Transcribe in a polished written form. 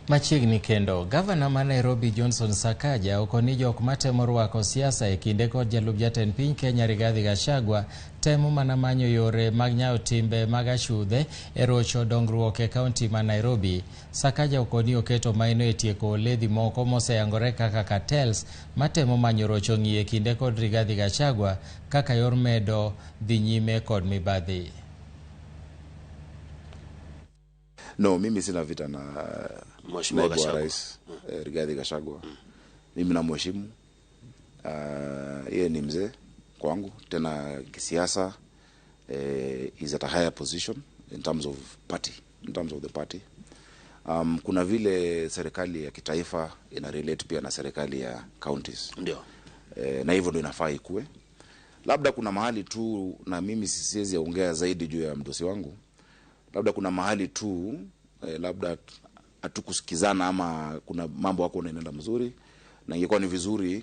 Machiegni kendo, gavana ma Nairobi Johnson Sakaja okoni jok matemo rwako siasa e kinde kod jalup jatend piny Kenya Rigathi Gachagua temo mana manyo yore mag nyayo timbe mag achudhe e rocho dongruok e kaunti ma Nairobi. Sakaja okoni oketo maino e tieko oledhi moko moseyangore kaka cartels matemo manyo rocho ng'iyo e kinde kod Rigathi Gachagua kaka yor medo dhi nyime kod mibadhi. No, mimi sina vita na Mheshimiwa naibu wa Gachagua. Rais Rigathi Gachagua. Mimi namheshimu. Yeye ni mzee kwangu, tena kisiasa is at a higher position in terms of party, in terms of the party. Kuna vile serikali ya kitaifa ina relate pia na serikali ya counties. Ndio. Na hivyo ndio inafaa ikue. Labda kuna mahali tu, na mimi siwezi ongea zaidi juu ya mdosi wangu, labda kuna mahali tu labda hatukusikizana ama kuna mambo yako unaenda mzuri, na ingekuwa ni vizuri.